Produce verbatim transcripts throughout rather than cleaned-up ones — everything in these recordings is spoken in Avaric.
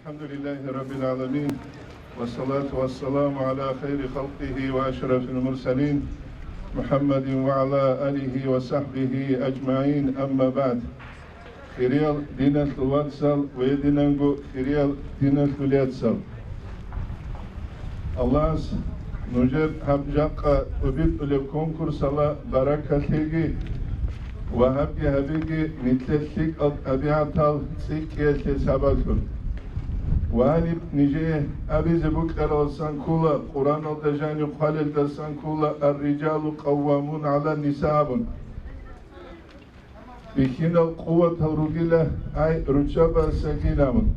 الحمد لله رب العالمين، والصلاة والسلام على خير خلقه وأشرف المرسلين، محمد وعلى آله وصحبه أجمعين، أما بعد. Хириял диналъул вацал ва гьединанго хириял диналъул яцал. Аллагьас нужер гьаб жакъа тӀубитӀулеб конкурсала баракалъеги ва гьабги гьабиги нилъер лъикӀал тӀабигӀатал цӀикӀкӀиялъе сабаблъун. Ва гьаниб нижее абизе букӀаралдасан ккола, Къуръаналда жанив хъвалелдасан ккола: «Ар-риджалу къаввамун гӀалан-ниса», – абун. Бихьинал къуватал ругила, ай, руччабазасагин абун.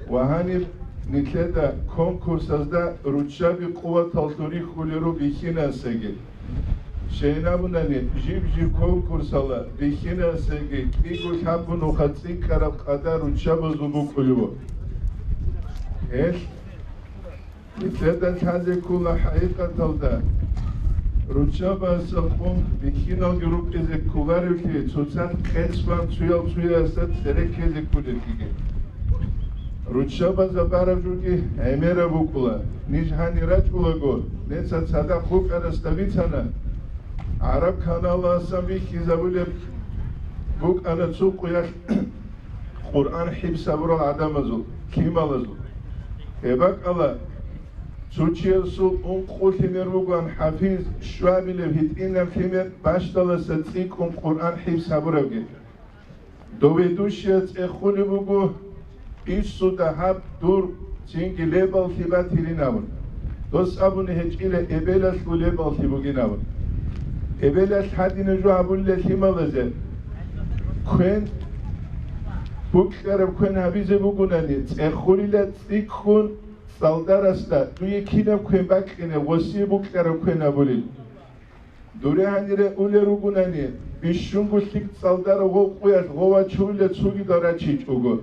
Ва гьаниб нилъеда конкурсазда руччаби къуваталлъун рихьулел руго бихьинасаги. Щайин абунани, жиб-жиб конкурсала бихьинасаги кӀиго-лъабго нуха цӀикӀкӀараб къадар руччабазул букӀулев. Гьелъ Нилъеда лъазе ккола хӀакъикъаталда, руччабазасакъун бихьиналги рукӀизе кколаревлъи, цоцалъ къецӀ бан цоял-цоясда цереккезе кколеблъиги. Руччабазда бараб жоги гӀемераб букӀула. Ниж гьанир рачӀулаго, неца цадахъ букӀарасда бицана, гӀараб каналалдасан бихьизабулеб букӀана цо къуялъ Къуръан хӀифз гьабурал гӀадамазул, лъималазул. Гьеб бакӀала, цо чиясул ункъо лъимер бугоан хӀафиз, щвабилеб гьитӀинаб лъимер бащдаласа цӀикӀкӀун Къуръан хӀифз гьабурабги. Дов ведущияс цӀехулеб буго, инсуда гьаб дур цинги лебаллъи батилин абун. Дос абуни гьечӀила эбелалъул лебаллъи бугин абун. Эбелалъ гьадинаб жо гьабулила лъималазе. Квен, букӀараб квен гьабизе бугунани, цӀехулила цӀикӀкӀун цӀалдарасда дуе кинаб квен бакьине, гъосие букӀараб квен гьабулин. Дуре гьанире улел ругунани, бищунго лъикӀ цӀалдара гъов къуялъ гъов вачулила цогидал рачичӀого.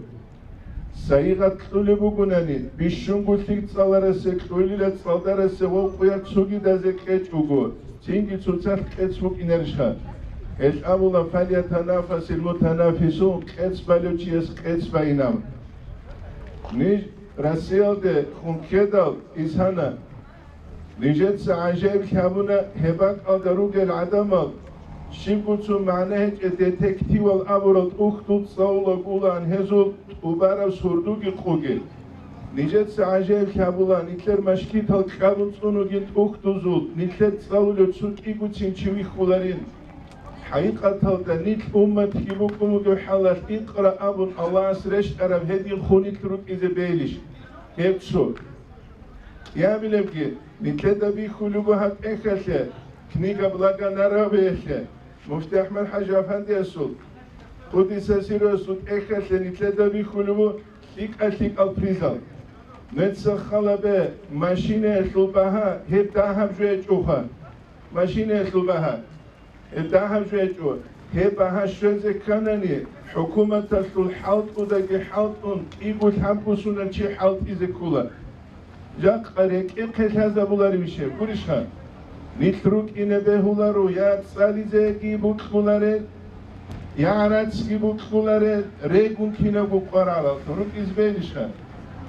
Сайигъат кьулеб бугунани, бищунго лъикӀ цӀаларасе кьулила цӀалдарасе гъов къуялъ цогидазе кьечӀого, цинги цоцалъ къецӀ букӀинарищха? Гьелъ абула: «Фальятанафасил мутанафисун», къецӀ балев чияс къецӀ байинаб. Ниж Россиялде хун ккедал исана. Нижеца гӀажаиблъи гьабуна гьеб бакӀалда ругел гӀадамал, щибго цо магӀна гьечӀеб детективал абурал тӀухьдул цӀалула гулаан гьезул тӀубараб сордоги къоги. Нижеца гӀажаиблъи гьабула, нилъер машгитал кьабун цӀун вугин тӀухьдузул, нилъер цӀалулев цо кӀигоцин чи вихьуларин. ХӀакъикъаталда нилъ умматги букӀун вугев хӀалалъ, икъра абун Аллагьас рещтӀараб гьедин хун нилъ рукӀизе бегьилищ? Гьеб цо. Кьабилебги, нилъеда бихьулеб буго гьаб тӀехьалъе, книга Благонравиялъе, муфти АхӀмад-хӀажи афандиясул, къудиса сирругьу, тӀехьалъе нилъеда бихьулеб буго лъикӀа-лъикӀал призал. Нуца хал гьабе, машинаялъул багьа гьеб дагьаб жо гьечӀоха. Машинаялъул багьа. Гьеб дагьаб жо гьечӀо. Гьеб багьа щвезе кканани, хӀукуматалъул хӀалтӀудаги хӀалтӀун, кӀиго-лъабго сунел чи хӀалтӀизе ккола. Жакъа рекӀехъе лъазабуларевищ гьеб, гурищха? Нилъ рукӀине бегьуларо, я цӀализеги бокьуларел, я гӀарацги бокьуларел, регун кинабго къваралъ рукӀизе бегьилищха?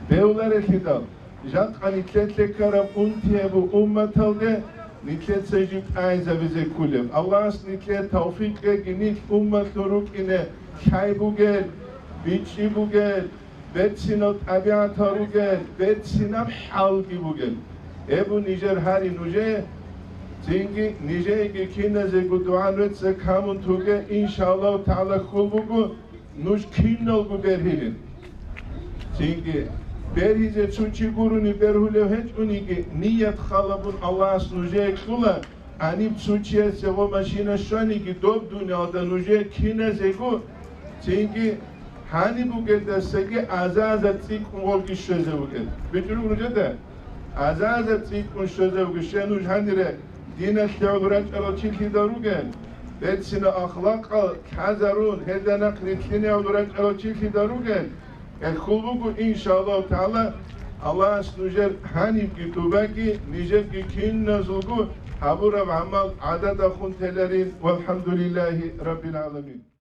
Бегьуларелъидал. Жакъа нилъеда ккараб унти гьабу умматалде нилъеца жиб тӀагӀинзабизе кколеб. Аллагьас нилъее тавфикъ кьеги, нилъ умматлъун рукӀине лъай бугел, бичӀчӀи бугел, берцинал тӀабигӀатал ругел, берцинаб хӀалги бугел. Гьеб бу нижер гьари нужее, цинги нижееги киназего дугӀа-нуца камун тоге, иншааллагьу тагӀала, хьул буго, нуж киналго бергьилин. Цинги, бергьизе цо чи гурони бергьулев гьечӀониги, ният халабун Аллагьас нужее кьула, гьаниб цо чиясе гъо машина щваниги, доб дуниялда нужее киназего, цинги, гьаниб бугелдасаги аза-аза цӀикӀкӀун гъорги щвезе бугел. БичӀчӀулев нужеда? Аза-аза цӀикӀкӀун щвезе бугел, щай нуж гьанире диналъе гӀоло рачӀарал чилъидал ругел, берцинал ахлакъал лъазарун, гьелда нахъ рилълъине гӀоло рачӀарал чилъидал ругел, гьел хьул буго, иншааллагьу тагӀала, Аллагьас нужер гьанибги тӀубаги, нижерги киназулго гьабураб гӀамал гӀададахун теларин. ВалхӀамдулиллагьи раббил гӀаламин.